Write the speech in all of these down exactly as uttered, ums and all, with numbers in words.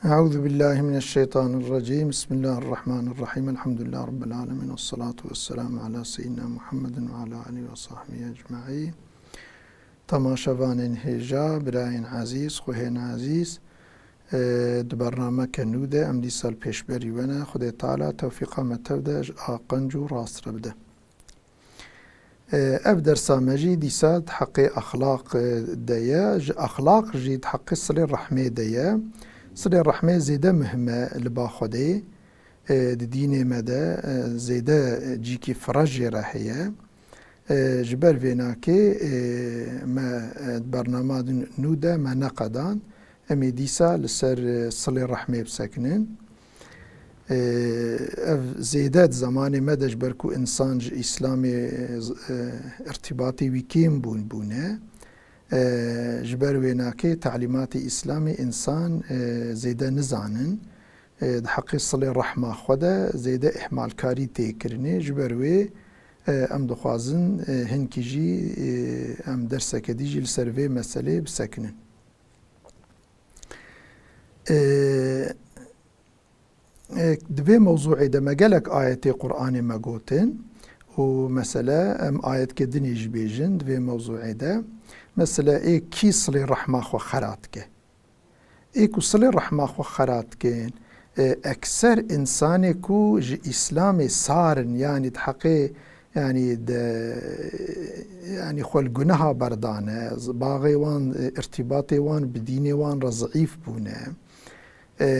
Euzu billahi mineşşeytanirracim. Bismillahirrahmanirrahim. Elhamdülillahi Rabbil alemin. Vessalatu vesselamu ala seyyidina Muhammedin ve ala alihi ve sahbihi ecmaîn. Temaşevanên hêja, birayên ezîz, xwehên ezîz, e, di bernameke nû de em dîsa li pêşberî we ne. Xwedê Teala tewfîqa me tev de ji aqenc û rast re bide. E, ev dersa me jî dîsa di heqê exlaq, e, de ye. Ji exlaq jî di heqê silê rehmê de ye. Silê rehmê zêde muhim e li ba Xwedê. E, di dînê me de, e, zêde cîkî fireh jê re heye. E, ji ber vê nakê, e, me, e, di bernama din nû de me neqedan. Em ê dîsa li ser, e, silê rehmê bisekinin. E, ev zêde di zemanê me de ji ber ku însan ji Îslamê, e, z-, e, irtîbatê wî kêm bûn, bûne. E, ji ber wê nakê talîmatê Îslamê însan, e, zêde nizanin. E, di heqê silê rehma xwe de zêde îhmalkarî tê kirinê. Ji ber wê, e, em dixwazin, e, hinkî jî, e, em derseke dî jî li ser vê meselê bisekinin. E, e, di vê mewzûê de me gelek ayetê Qur'anê me gotin û mesele em ayetkê dinê jî bêjin di vê mewzûê de. Mesele ê kî silê rehma xwe xera dike. Ê ku silê rehma xwe xera dikin, e, ekser însanê ku ji Îslamê sar in, yanî di heqê, yanî de, yanî xwe li guneha berdane, z-, baxê wan, e, irtîbatê wan bi dînê wan re zeîf bûne. E,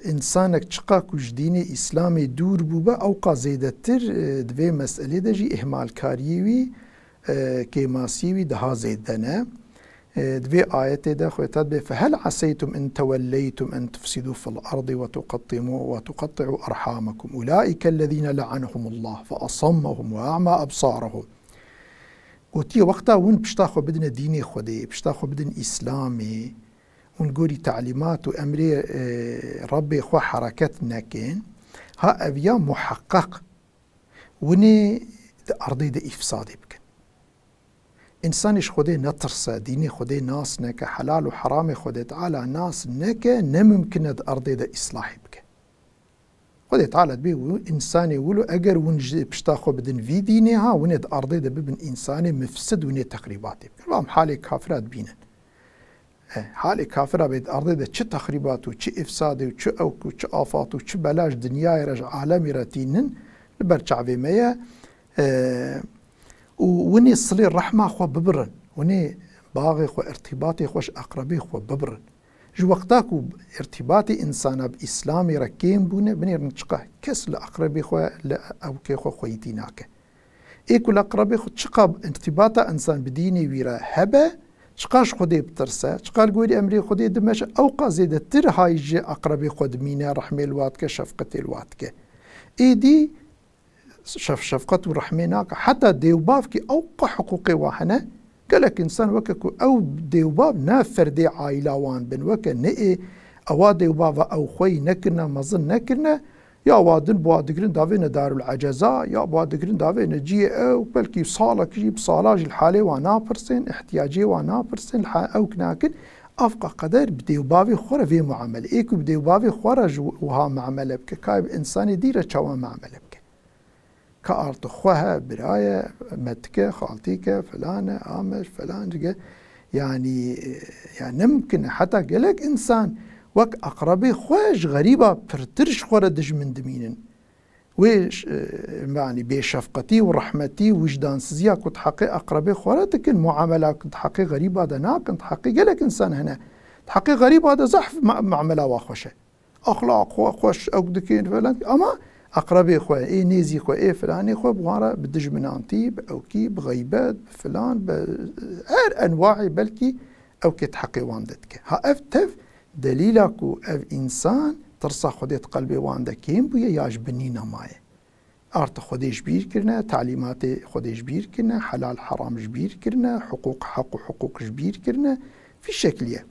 însanek çiqa ku ji dînê Îslamê dûr bûbe, ewqa zêdetir, e, di vê meselê de jî îhmalkariyê wî, e, kêmasiyê wî daha zêde ne. E, di vê ayetê de Xwedê Teala dibê, "Fehel aseytum in tewelleytum en tufsidû fil ardi ve tuqattimu, ve tuqatti'u erhamakum. Ulaike lezîne le'anehumullah fe asammahum ve a'ma ebsarahum." Gotiye, wexta hûn pişta xwe bidine dînê Xwedê, pişta xwe bidin Îslamê, hûn gorî talîmat û emrê, e, Rebbê xwe hereket nekin, ha ev ya muheqqeq winê di erdê de îfsadê bikin. Însanê ji Xwedê netirse, dînê Xwedê nas neke, helal û heramê Xwedê Teala nas neke, ne mimkin e di erdê de îslahê bike. Xwedê Teala dibê û însanê wilo, eger hûn ji pişta xwe bidin vî dînê ha, winê di erdê de bibin însanê mifsid, winê texrîbatê bikin. Vam halê kafira dibînin. E, halê kafira bê di erdê de çi texrîbat û çi îfsadê û çi ewk û çi afat û çi bela ji dinyayê re, ji alemî re tînin, li ber çavê me ye. E, û winê silê rehma xwe bibirin. Winê baxê xwe, irtîbatê xwe ji eqrebê xwe bibirin. Ji wexta ku irtîbatê însana bi Îslamê re kêm bûne, binêrin çiqa kes li eqrebê xwe, li ewkê xwe xweyîtî nake. Ê ku li eqrebê xwe çiqa irtîbata însan bi dînê wî re hebe, çiqa ji Xwedê bitirse, çiqa li gorî emrê Xwedê dimeşe, ewqa zêdetir hay ji eqrebê xwe dimîne, rehmê li wa dike, şefqetê li wa dike. Êdî şef-, şefqet û rehmê nake. Heta dêwbavkî ewqa hiqûqê wa hene, gelek însan weke ku ew dêwbav ne ferdê aîla wan bin, weke ne ê ewa dêwbava ew xweyî nekirine, mezin nekirine, ya wa din bi wa digirin davêne Darul Eceza, ya bi wa digirin davêne cihê ew, belkî salek jî, bi sala jî li halê wan napirsên, ihtiyacê wan napirsên, li ha-, ewk nakin, avqa qeder bi dêwbavê xwe re vê muamele. Ê ku bi dêwbavê xwe re ji wiha muamele bike, kayê bi însanê dî re çawa muamele bike? Ka artı xwe he, bira ye, metike, xaltîke, filan e, ameş, filan cige. Yanî, e, ya ne mimkin e. Heta gelek însan wek eqrebê xwe ji xerîba pirtir ji xwe re dijmin dimînin. Wê ş-, e, yanî bêşefqetî û rehmetî û wijdansiziya ku di heqê eqrebê xwe re dikin, muamela ku di heqê xerîba de nakin, di heqê gelek însan hene. Di heqê xerîba de zehf ma-, muamela wa xweş e. Exlaq xwe xweş ew dikin falan. Ama eqrebê xwe, ê nêzî xwe, ê filanê xwe bi wan re bi dijminantî, bi ewkî, bi xeybet, bi filan, bi her enwaî belkî ewkê di heqê wan de dike. Ha ev tev delîla ku ev însan tirsa Xwedê di qelbê wan de kêm bûye ya ji binî nemaye. Artı Xwedê ji bîr kirine, talîmatê Xwedê ji bîr kirine, helal heram ji bîr kirine, hiqûq heq û hiqûq ji bîr kirine. Vî şekliye.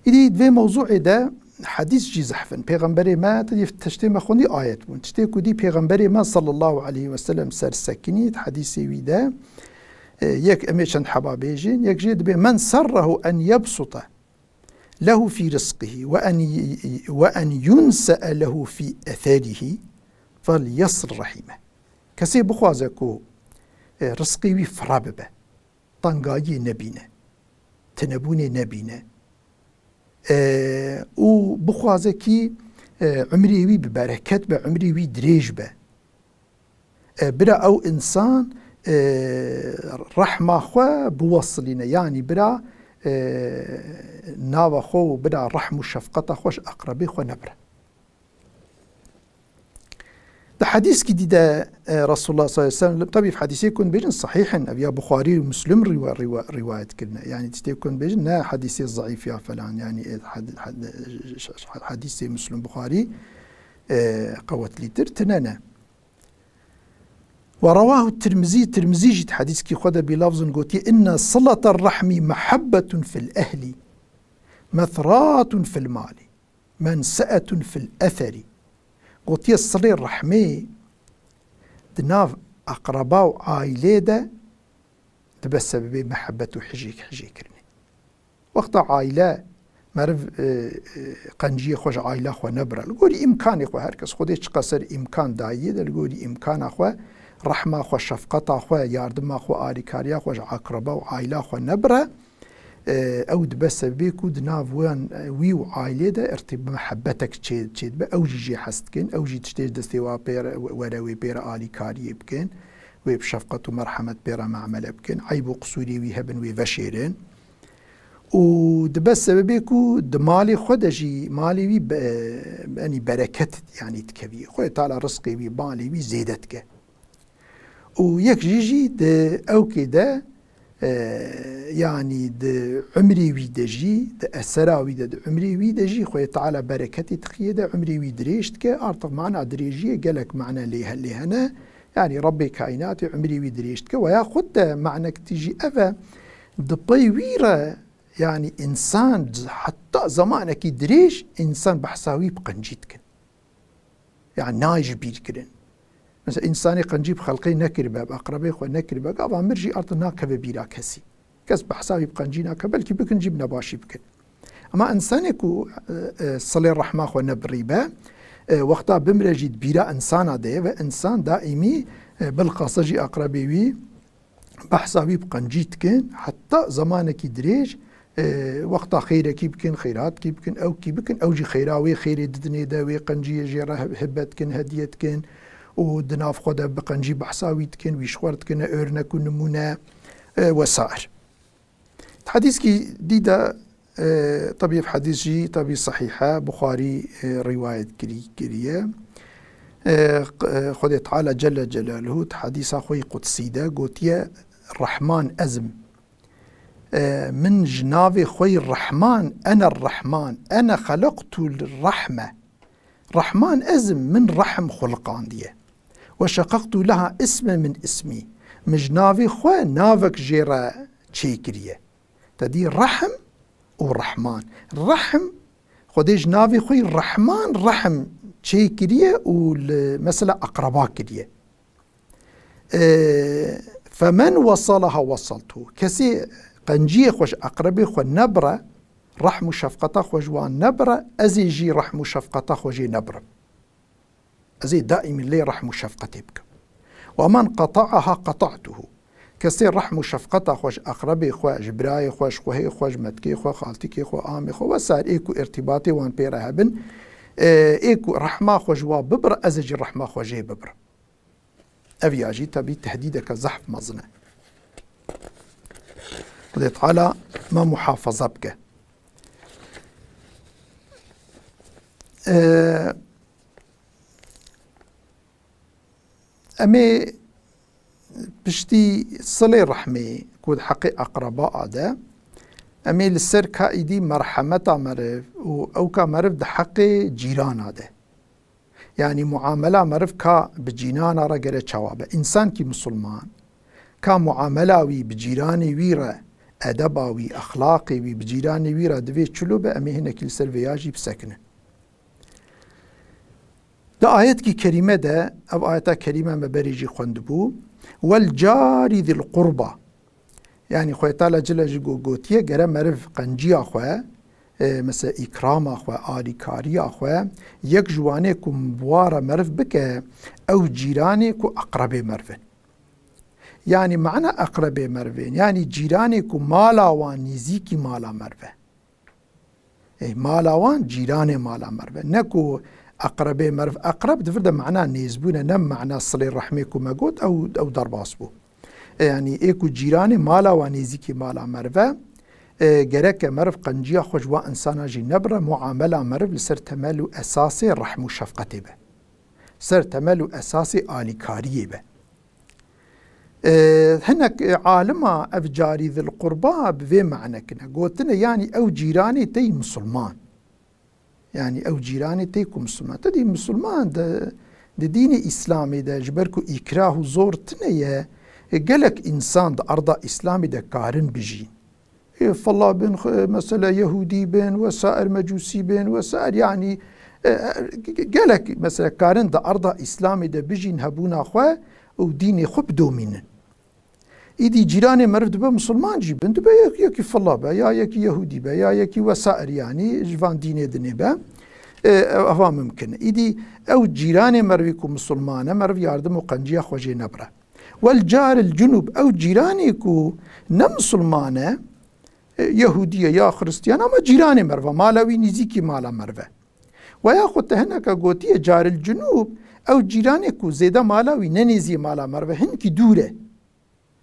Îdî di vê mewzûê de hedîs jî zehf in. Pêxemberê me, te dî tiştê me xwendî ayet bûn. Tiştê ku dî Pêxemberê me sallallahu aleyhi ve sellem ser sekinî, di hedîsê wî de, e, yek em ê çend heba bêjin, yek jê dibê, "Men serrehu en yebsuta lehu fî rizqihi ve en, ve en yunse'e lehu fî eserihi, fel yesil rahime. Kesê bixwaze ku, e, rizqê wî fira bibe, tengayiyê nebîne, tinebûnê nebîne, e, û bixwaze kî, e, umrê wî bi bereket be, umrê wî dirêj be. E, bira ew însan, e, rehma xwe biwesilîne, yanî bira, e, nava xwe û bira rehm û şefqeta xwe ji eqrebê xwe nebire. Di hedîskî dî de, e, Resulullah sallallahu aleyhi ve sellem, tabî hedîsê ku bêjin sahîh in, ev ya Buxarî û Muslim rîwa-, rîwa-, rîwayet kirine. Yanî tiştê ku bêjin ne hedîsê zeîf ya felan, yanî, e, had-, had-, ş-, ş-, hedîsê Muslim Buxarî, e, qewetlîtir tine ne. Ve rewahu Tirmizî, Tirmizî jî di hedîskî xwe de bî lafzin gotiye, inne silete rehmî mehebbetun fil ehli, methratun fil malî, menseetun fil etherî. Gotiye silê rehmê di nav eqreba û aîlê de dibe sebebê mehebet û hijê-, hijêkirinê. Wexta aîle meriv, e, e, qenciyê xwe ji aîla xwe nebire. Li gorî îmkanê xwe her kes Xwedê çiqaser îmkan dayiye de li gorî îmkana xwe, rehma xwe, şefqeta xwe, yardima xwe, alîkariya xwe ji akraba û aîla xwe nebire. E, ew dibe sebebê ku di nav wan, e, wî û aîlê de irtîb-, mehebetek çê-, çêdibe. Ew jî jê hez dikin, ew jî tiştê ji destê wa pê re, were wê pê re alîkariyê bikin, wê bi şefqet û merhemet pê re muamele bikin. Eyb û qisûrê wî hebin wê veşêrin. Û dibe sebebê ku di malê xwe de jî, malê wî be-, yanî bereket, yanî dikevî. Xwedê Teala rizqê wî, malê wî zêde dike. Û yek jî jî di ewkê de, e, yanî di umrê wî de jî, di esera wî de, di umrê wî de jî Xwedê Teala bereketê dixiye de, umrê wî dirêj dike. Artık mana dirêjiyê gelek mane lê he-, lê hene. Yanî Rebbê kaînatê umrê wî dirêj dike. Weya xwe de manekitî jî ev e, di pey wî re, yanî însan heta zemanekî dirêj însan behsa wî bi qencî dikin. Yanî nayê ji bîr kirin. Mesela însanê qencî bi xelqê nekiribe, bi eqrebê xwe nekiribe, gava mir jî artık nakeve bîra kesî. Kes behsa wî bi qencî nake, belkî bikin jî bi nebaşî bikin. Ema însanê ku, e, e, silê rehma xwe nebirîbe, e, wexta bimire jî di bîra însana de ye ve însan daîmî, e, bilxasa jî aqrebê wî behsa wî bi qencî dikin, heta zemanekî dirêj, e, wexta xeyrekî bikin, xeyratkî bikin, ewkî bikin, ew jî xeyra wê xêrê didinê de, wê qenciyê jê re hi-, hibe dikin, hediye dikin û di nav xwe de bi qencî behsa wî dikin, wî ji xwe re dikine örnek û nimûne, e, wesair. Di hedîskî dî de, e, tabî ev hedîs jî tabî sehîh e, Buxarî, e, rîwayet kirî-, kiriye. E, q-, e, Xwedê Teala Celle Celaluhu di hedîsa xwe yî qudsî de gotiye, Rehman ez im. E, min ji navê xwe yî Rehman, ene Rehman, ene xeleqtul rahme. Rehman ez im, min rehm xuliqandiye. Ve şeqeqtu leha isme min ismî. Min ji navê xwe navek jê re çêkiriye. Te dî rehm û Rehman. Rehm, Xwedê ji navê xwe yî Rehman rehm çêkiriye û li mesela eqreba kiriye. E, femen wesalaha wesaltu. Kesê qenciyê xwe ji eqrebê xwe nebire, rehm û şefqeta xwe ji wan nebire, ez ê jî rehm û şefqeta xwe jê nebirim. Ez ê daîmî lê rehm û şefqetê bikim. Wa men qeta'aha qeta'tuhu. Kesê rehm û şefqeta xwe ji eqrebê xwe, ji birayê xwe, ji xwehê xwe, ji metkê xwe, xaltikê xwe, amê xwe, wesair ê ku irtîbatê wan pê re hebin, e, ê ku rehma xwe ji wa bibire, ez ê jî rehma xwe jê bibirim. Ev ya jî tebî tehdîdeke zehf mezin e. Xwedê Teala me muhafaza bike. E, Em ê piştî silê rehmê ku di heqê eqreba a de, em ê li ser ka îdî merhemeta meriv û ew ka meriv di heqê cîrana de. Yanî muamela meriv ka bi cînana re gere çawa be. Însankî misilman, ka muamela wî bi cîranê wî re, edeba wî, exlaqê wî bi cîranê wî re divê çilo be, em ê hinekî li ser vêya jî bisekinin. Di ayetkî kerîme de, ev ayeta kerîme me berê jî xwendibû, "Wel carî zil qurba." Yanî Xwedê Teala Celle jî go-, gotiye, gere meriv qenciya xwe e, mesela îkrama xwe, alîkariya xwe, yek ji wanê ku bi wan re meriv bike, ew cîranê ku eqrebê meriv in. Yanî mana eqrebê meriv in, yanî cîranê ku mala wan nêzîkî mala meriv e. Ê, mala wan cîranê mala meriv e. Ne ku eqrebê meriv, eqreb di vir de mana nêzbûn e, ne mana silê rehmê ku me got, ew, ew derbas bû. E, yanî ê ku cîranê mala wan nêzîkî mala meriv e, e, gereke meriv qenciya xwe ji wan insana jî nebire, muamela meriv li ser temel û esasê rehm û şefqetê be. Ser temel û esasê alîkariyê be. E, hinek, e, alima ev carî zil qurba bi vê mane kine. Gotine, yanî ew cîranê te yî misilman. Yanî ew cîranê te yî ku misilman. Te dî misilman de, di dînê Îslamê de, ji ber ku îkrah û zor tune ye, e, gelek însan di arda Îslamê de karin bijîn. Ê, fela bin, xwe-, mesela Yehûdî bin, wesair Mecûsî bin, wesair, yanî, e, e, ge-, ge-, gelek, mesela, karin di arda Îslamê de bijîn hebûna xwe û dînê xwe bidomînin. Îdî cîranê meriv dibe misilman jî bin, dibe yek-, yekî fela be, ya yekî Yehûdî be, ya yekî wesair, yanî ji van dînê dinê be. E, ev, eva mimkin e. Îdî ew cîranê merivî ku misilman e, meriv yardim û qenciya xwe jê nebire. Wel caril cunub, ew cîranê ku ne misilman e, e, Yehûdî ye ya Xiristiyan, ama cîranê meriv e, mala wî nêzîkî mala meriv e. Weya xwe te hineke gotiye caril cunub, ew cîranê ku zêde mala wî ne nêzî mala meriv e, hinkî dûr e.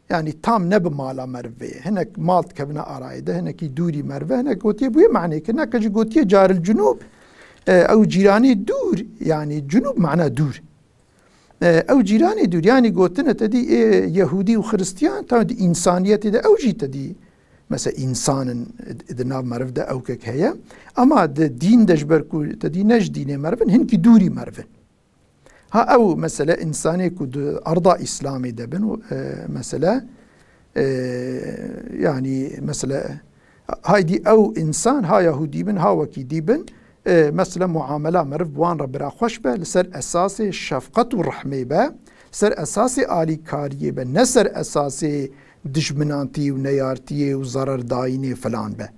Yanî tam ne bi mala meriv ve ye. Hinek mal dikevine arayê de, hinekî dûrî meriv e, hinek gotiye bi wê manê kir. Neke jî gotiye caril cunub, e, ew cîranê dûr, yanî cunub mana dûr. E, ew cîranê dûr, yanî gotine te dî ê Yehûdî û Xiristiyan, tam di însaniyetê de ew jî te dî, mesela însan in, di nav meriv de ewkek heye. Ama di dîn de ji ber ku te dî ne ji dînê meriv in, hinkî dûrî meriv in. Ha ew mesele însanê ku di arda Îslamê de bin, e, mesele, e, yanî mesele, haydî ew însan ha Yahûdî bin, ha wekî dî bin, e, mesele muamela meriv bi wan re bira xweş be, li ser esasê şefqet û rehmê be, ser esasê alîkariyê be, ne ser esasê dijminantî û neyartiyê û zererdayînê filan be.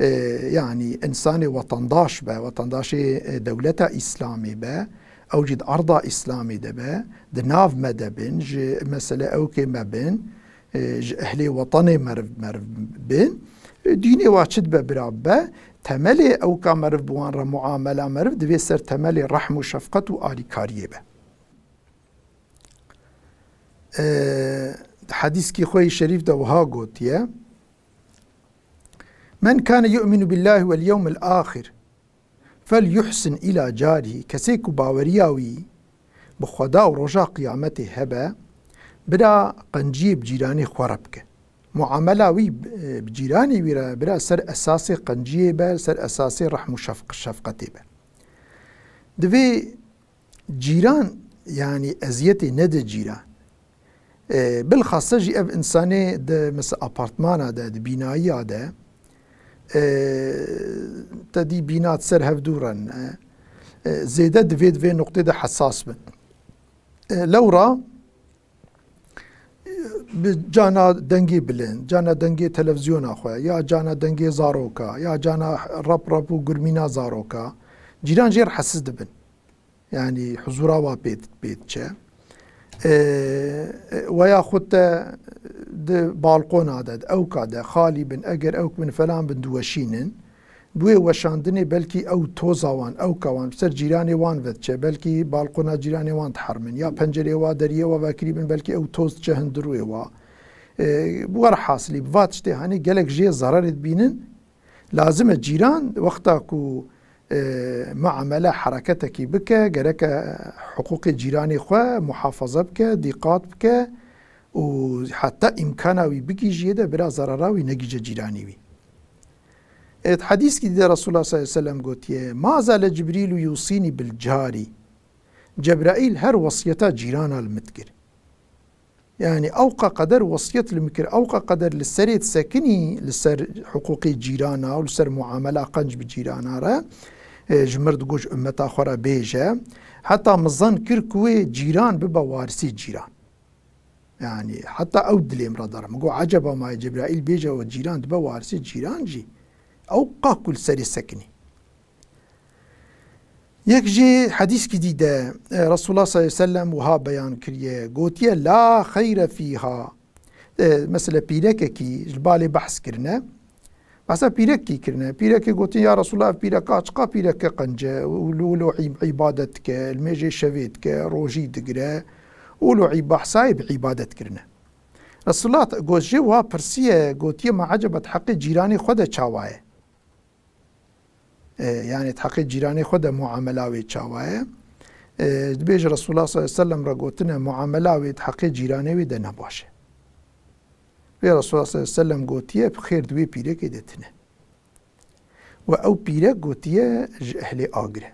E, yanî însanê wetendaş be, wetendaşê, e, dewleta Îslamê be, ew jî di arda Îslamê de be, di nav me de bin, ji mesele ewkê me bin, e, ji ehlê wetenê meriv, meriv bin, e, dînê wa çi dibe bira be, temelê ewka meriv bi wan re muamela meriv divê ser temelê rehm û şefqet û alîkariyê be. E, di hedîskî xwe yî şerîf de wiha gotiye, "Men kane yu'minu billahi vel yewmil ahir, fel yuhsin ila carihî." Kesê ku baweriya wî bi Xweda û roja qiyametê hebe, bira qenciyê bi cîranê xwe re bike. Muamela wî bi, bi cîranê wî re bira ser esasê qenciyê be, ser esasê rehm û şefq-, şefqetê be. Divê cîran, yanî eziyetê nede cîran. E, bilxase jî ev însanê di, mesela, apartmana de, di bînayiya de, e, te dî bîna di ser hev dû re ne. E, zêde divê, di vê nuqtê de hesas bin. E, lewra, e, bi cana dengê bilind, cana dengê televîzyona xwe, ya cana dengê zaroka, ya cana rap rap û gurmîna zaroka, cîran jê re hesiz dibin. Yanî huzura wa pê, pê diçe. E, e, weya xwe te di balqona de, di ewka de, xalî bin, eger ewk bin, felan bin, diweşînin. Bi wê weşandinê belkî ew toza wan, ewka wan, bi ser cîranê wan ve diçe, belkî balqona cîranê wan dihermin, ya pencerê wa, deriyê wa vekirî bin, belkî ew toz diçe hundirûyê wa. E, bi werhasilî, bi va tiştê hanê gelek jê zererê dibînin. Lazim e cîran wexta ku, e, muamele hereketekî bike, gereke hiqûqê cîranê xwe muhafaza bike, dîqat bike û heta îmkana wî bigihîjiyê de bira zerara wî negihîje cîranê wî. Evet, hedîskî dî de Resulullah sallallahu aleyhi ve sellem gotiye, "Ma zale Cibrîlu yusînî bil carî." Cebraîl her wesiyeta cîrana li min dikir. Yanî ewqa qeder wesiyet li min kir, ewqa qeder li serê disekinî, li ser hiqûqê cîrana û li ser muamela qenc bi cîrana re, e, ji mir digot ji ummeta xwe re bêje. Heta min zan kir ku wê cîran bibe warisê cîran. Yanî heta ew dilê min re dara. Min got, eceba ma Cebraîl bêje we cîran dibe warisê cîran jî. Ew qak ku li serê sekinî. Yek jî hedîskî dî de, e, Resulullah sallallahu aleyhi ve sellem wiha beyan kiriye, gotiye, "La xeyre fîha." E, mesela pîrekekî ji balê behs kirine. Behsa pîrekî kirine. Pîrekê gotin, "Ya Resulullah, ev pîreka çiqa pîreke qenc e, wilo, wilo î-, îbadet dike, li mêjê şevê dike, rojî digire, wilo î-, behsayê bi îbadet kirine." Resulullah got, jê wiha pirsiye, gotiye, "Ma eceba di heqê cîranê xwe de çawa ye?" E, yani di heqê cîranê xwe de muamela wê çawa ye? E, dibêje Resulullah sallallahu aleyhi ve sellem re gotine, muamela wê di heqê cîranê wê de ne baş e. Vê Resulullah sallallahu aleyhi ve sellem gotiye, bi xêr di wê pîrekê de tine. Ve ew pîrek gotiye, ji ehlê agir e.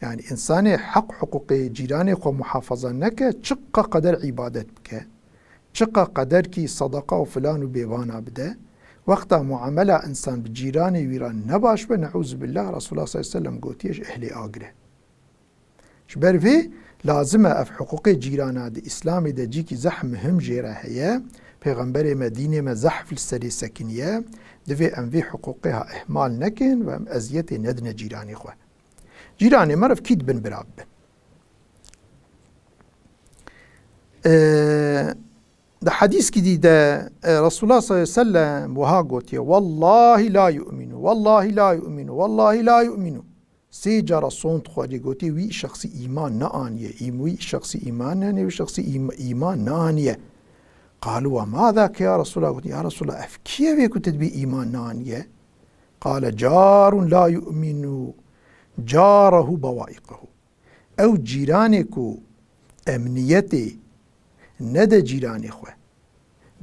Yani insanê heq hiqûqê cîranê xwe muhafaza neke, çiqa qeder îbadet bike, çiqa qeder kî sedeqa û filan û bêvana bide, wexta muamela insan bi cîranê wî re nebaş be, neûzubillah, Resulullah sallallahu aleyhi ve sellem gotiye, ji ehlê agir e. Ji ber vê lazim e ev hiqûqê cîrana di Îslamê de cîkî zehf muhim jê re heye. Pêxemberê me, dînê me zehf li serê sekiniye. Divê em vê hiqûqê ha ihmal nekin ve em eziyetê nedine cîranê xwe. Cîranê me re kî dibin bira bibin. Ee, di hedîskî dî de, e, Resulullah sallallahu aleyhi ve sellem wiha gotiye, "Wallahi la yu'minu, wallahi la yu'minu, wallahi la yu'minu." Sê cara son dixwarî gotiye, "Wî şexsî îman neaniye, îm-, wî şexsî îman neaniye, wî şexsî îm-, îman neaniye." Qalu, "Ve ma zake ya Resulallah?" Gotiye, "Ya Resulallah, ev kî ye vê ku tu dibî îman neaniye?" Qale, "Carun la yu'minu carehu bawaiqehu." Ew cîranê ku emniyetê nede cîranê xwe,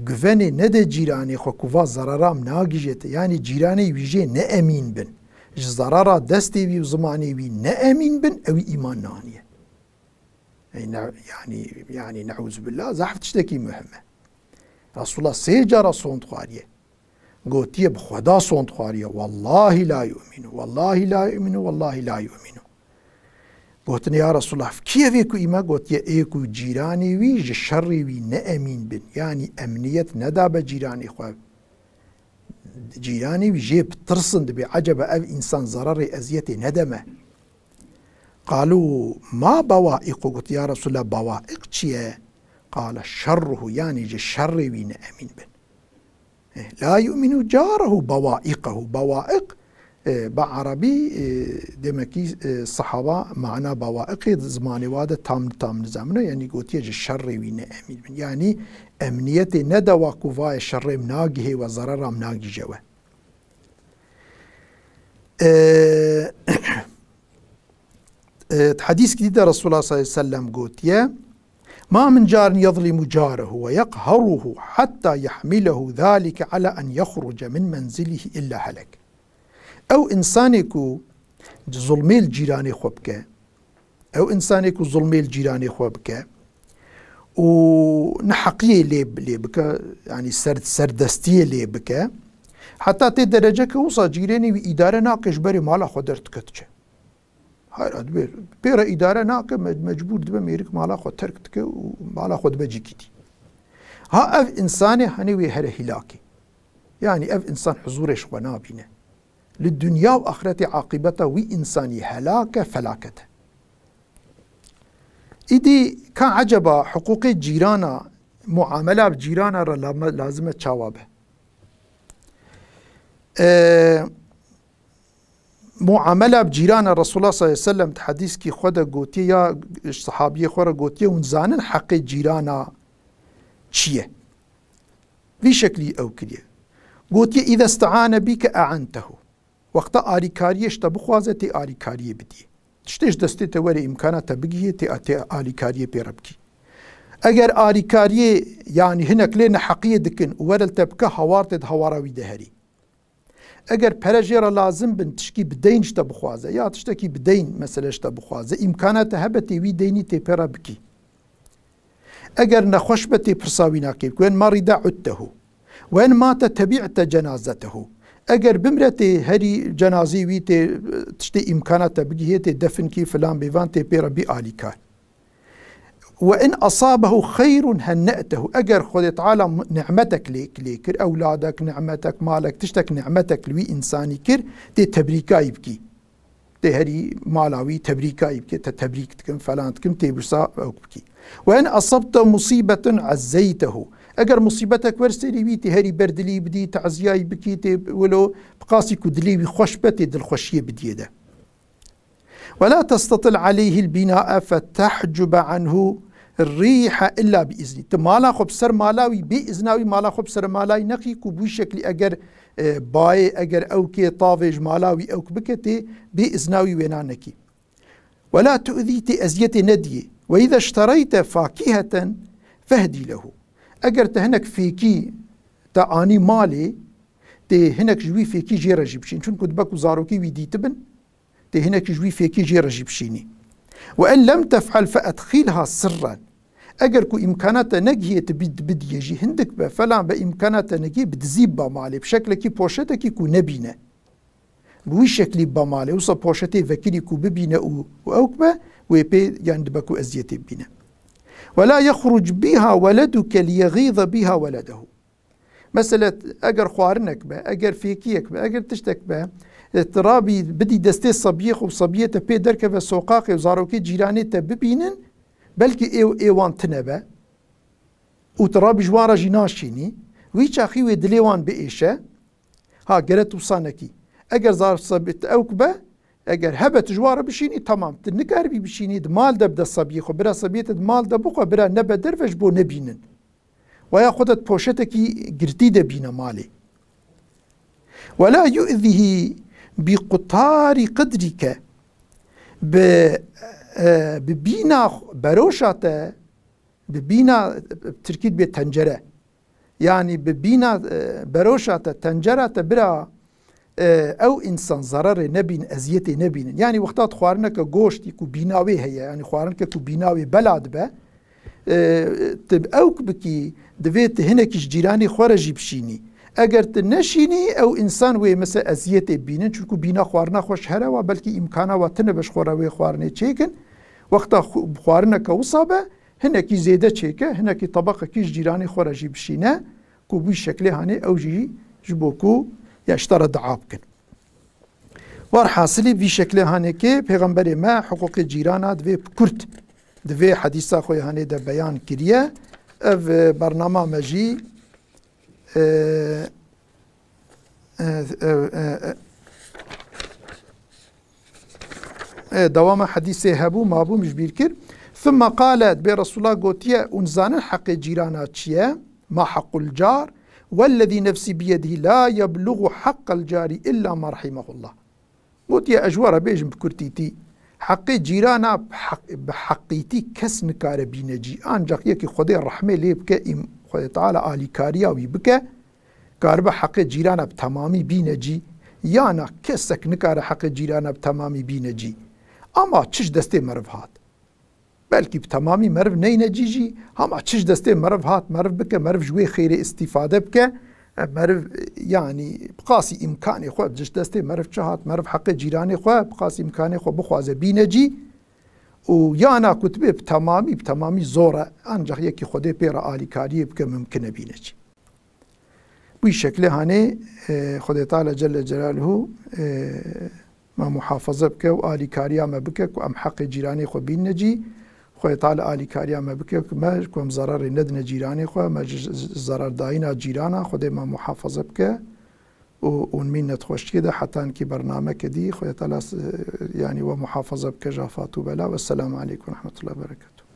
guvenê nede cîranê xwe ku va zerara min nagihîje te, yanî cîranê wî jê ne emîn bin, ji zerara destê wî û zimanê wî ne emîn bin, ew îman naniye. Ey ne, yanî, yanî neûzubillah, zehf tiştekî muhim e. Resulullah sê cara son dixwariye. Gotiye, bi Xweda son dixwariye, "Wallahi la yu'minu, wallahi la yu'minu, wallahi la yu'minu." Gotine, "Ya Resulallah, kî ye vê ku îma?" Gotiye, "Ê ku cîranê wî ji şerê wî ne emîn bin, yanî emniyet nedabe cîranê xwe. Cîranê wî jê bitirsin, dibê eceba ev însan zerarê eziyetê nede me." Qalu, "Ma bawaiqu?" Got, "Ya Resulallah, bawaiq çi ye?" Qale, "Şerruhu", yanî ji şerê wî ne emîn bin. Eh, "La yu'minu carehu bawaiqehu." Bawaiq, eh, bi erebî, eh, demekî, eh, sehaba mana bawaiqê di zimanê wa de tam, tam nizamine, yanî gotiye ji şerê wî ne emîn bin. Yanî emniyetê nede wa ku vaye şerê min nagihê we, zerara min nagihîje we. Ee, e, di hedîskî dî de Resulullah sallallahu aleyhi ve sellem gotiye, "Ma min carin yezlimu carehu ve yeqheruhu hatta yahmilehu zalike ala en yehruce min menzilihi illa helek." Ew insanê ku zulmê li cîranê xwe bike, Ew însanê ku zulmê li cîranê xwe bike û neheqiyê lê, lê bike, yanî ser, serdestiyê lê bike, heta tê dereceke wisa cîranê wî îdare nake, ji berê mala xwe derdike diçe. Hayra dibe, pê re îdare nake, me-, mecbûr dibe mêrik mala xwe terk dike û mala xwe dibe cîkî dî. Ha ev însanê henê wê here hîlakê. Yanî ev însan huzûrê ji xwe nabîne. Li dinya û axretê aqîbeta wî însanî helak e, felaket e. Îdî ka eceba hiqûqê cîrana, muamela bi cîrana re lame-, lazim e çawa be? Ee, muamela bi cîrana Resulullah sallallahu aleyhi ve sellem di hedîskî xwe de gotiye ya sahabiyê xwe re gotiye, hûn zanin heqê cîrana çi ye? Vî şeklî ew kiriye. Gotiye, "Îze ste'ane bîke e'entehu." Wexta alîkariyê ji te bixwaze, tê alîkariyê bidî. Tiştê ji destê te were, îmkana te bigihê, tê, tê alîkariyê pê re bikî. Eger alîkariyê, yanî hinek lê neheqiyê dikin û were li te bike, hawar tê di hawara wî de herî. Eger pere jê re lazim bin, tişkî bi deyn ji te bixwaze, ya tiştekî bi deyn mesele ji te bixwaze, îmkana te hebe tê wî deynî tê pê re bikî. Eger nexweş be, tê pirsa wî nakê bikî. Wen marîde udtehu. Wen mate tebi'te cenazetehu. Eger bimre, tê herî cenazê wî, tê tiştê îmkana te bigihê, tê defin kî filan bêvan, tê pê re bî alîkar. Ve in asabehu xeyrun henne'tehu. Eger Xwedê Teala ni'metek lê, lê kir, ewladek, ni'metek, malek, tiştek, ni'metek li wî însanî kir, tê tebrîkayî bikî. Tê herî mala wî tebrîkayî bikî, te tebrîk dikim, felan dikim, tê wisa ewk bikî. Ve in asabte musîbetun ezzeytehu. Eger musîbetek wer serî wî, tê herî berdilî bidî, taziyayî bikî, tê wilo biqasî ku dilê wî xweş be, tê dilxweşiyê bidiyê de. Ve la testatil aleyhil binae fetehcube anhu rîhe illa bi izni. Tu mala xwe bi ser mala wî, bê izna wî mala xwe bi ser mala wî nexî ku bi wî şeklî eger, e, bayê, eger ewkê, tavê ji mala wî ewk bike, tê bê izna wî wêna nekî. Ve la tu'zî, tê eziyetê nediyê. Ve îze iştereyte fakîheten fehdî lehu. Eger te hinek fêkî te anî malê, tê hinek ji wî fêkî jê re jî bişîn. Çunku dibe ku zarokê wî dîtibin, tê hinekî ji wî fêkî jê re jî bişînî. Ve en lem tef'el fe edxîlha sirren. Eger ku îmkana te negihê tu bid-, bidiyê jî hindik be, felan be, îmkana te negihê bi dizî biba malê, bi şeklekî poşetekî ku nebîne. Bi wî şeklî biba malê, wisa poşetê vekirî ku bibîne û, û ewk be, wê pê, yani dibe ku eziyetê bibîne. Ve la yexruc biha weleduke liyexîze biha weledehu. Mesele, eger xwarinek be, eger fêkiyek be, eger tiştek be, e, tu rabî bidî destê sebiyê xwe û sebiyê te pê derkeve soqaqê û zarokê cîranê te bibînin, belkî ê, ê wan tine be û tu rabî ji wan re jî naşînî, wî çaxî wê dilê wan biêşe, ha, gere tu wisa nekî. Eger zar sebiyê te ewk be, eger hebe tu ji wan re bişînî, temam, tu nikaribî bişînî, di mal de bide sebiyê xwe, bira sebiyê te di mal de bixwe, bira nebe derve ji bo nebînin. Waya xwe de poşetekî girtî de bîne malê. Wela yu'zihî bi qutarî qidrîke. Bi, e, bi bîna xw-, beroşa te, bi bîna, tirkî dibê tencere. Yani bi bîna, e, beroşa te, tencera te bira e, ew însan zerarê nebîn, eziyetê nebînin. Yani wexta tu xwarineke goştî ku bîna wê heye, yani xwarineke ku bîna wê bela dibe, e, tu ewk bikî, divê tu hinekî ji cîranê xwe re jî bişînî. Eger tu neşînî, ew însan wê mesela eziyetê bînin, çunku bîna xwarina xwe ji here wa belkî îmkana wa tine be ji xwe re wê xwarinê çêkin. Wexta xu-, xwarineke wisa be, hinekî zêde çêke, hinekî tebeqekî ji cîranê xwe re jî bişîne, ku bi wî şeklê hanê ew jî ji bo ku ya ji te re dua bikin. Werhasilî vî şeklê hanê kê Pêxemberê me hiqûqê cîrana divê bi kurt di vê hedîsa xwe hanê de beyan kiriye. Ev, e, bernama me jî, e, e, e, e, e, e, dewama hedîsê hebû, mabû, min ji bîr kir. Thumma qale, dibê Resulullah gotiye, hûn zanin heqê cîrana çi ye? Ma haqqul car? Wellezî nefsî biyedihî la yeblugu haqqal carî illa ma rahimehullah. Gotiye, ez ji we re bêjim bi kurtîtî, heqê cîrana bi heq-, bi heqîtî kes nikare bîne cî. Ancaq yekî Xwedê rehmê lê bike, îm-, Xwedê Teala alîkariya wî bike, karibe heqê cîrana bi temamî bîne cî, yana kesek nikare heqê cîrana bi temamî bîne cî. Ama çi ji destê meriv hat? Belkî bi temamî meriv neyne cî jî, hema çi ji destê meriv hat, meriv bike, meriv ji wê xêrê îstîfade bike, e, meriv, e, yanî bi qasî îmkanê xwe, ji destê meriv çi hat, meriv heqê cîranê xwe, bi qasî îmkanê xwe bixwaze bîne cî û yana ku tu bê bi temamî, bi temamî zor e, ancaq yekî Xwedê pê re alîkariyê bike, mimkin e bîne cî. Bi wî şeklê hanê, e, Xwedê Teala Celle Celaluhu, e, me muhafaza bike û alîkariya me bike ku em heqê cîranê xwe bînine cî. Xwedê Teala alîkariya me bike ku me, ku em zerarê nedine cîranê xwe, me ji, ji zerardayîna cîrana Xwedê me muhafaza bike û hûn mînnet xweşiyê de heta nikî bernameke dî. Xwedê Teala s-, yanî we muhafaza bike ji afat û bela. Wesselamu aleykum ve rahmetullahi ve berekatuhu.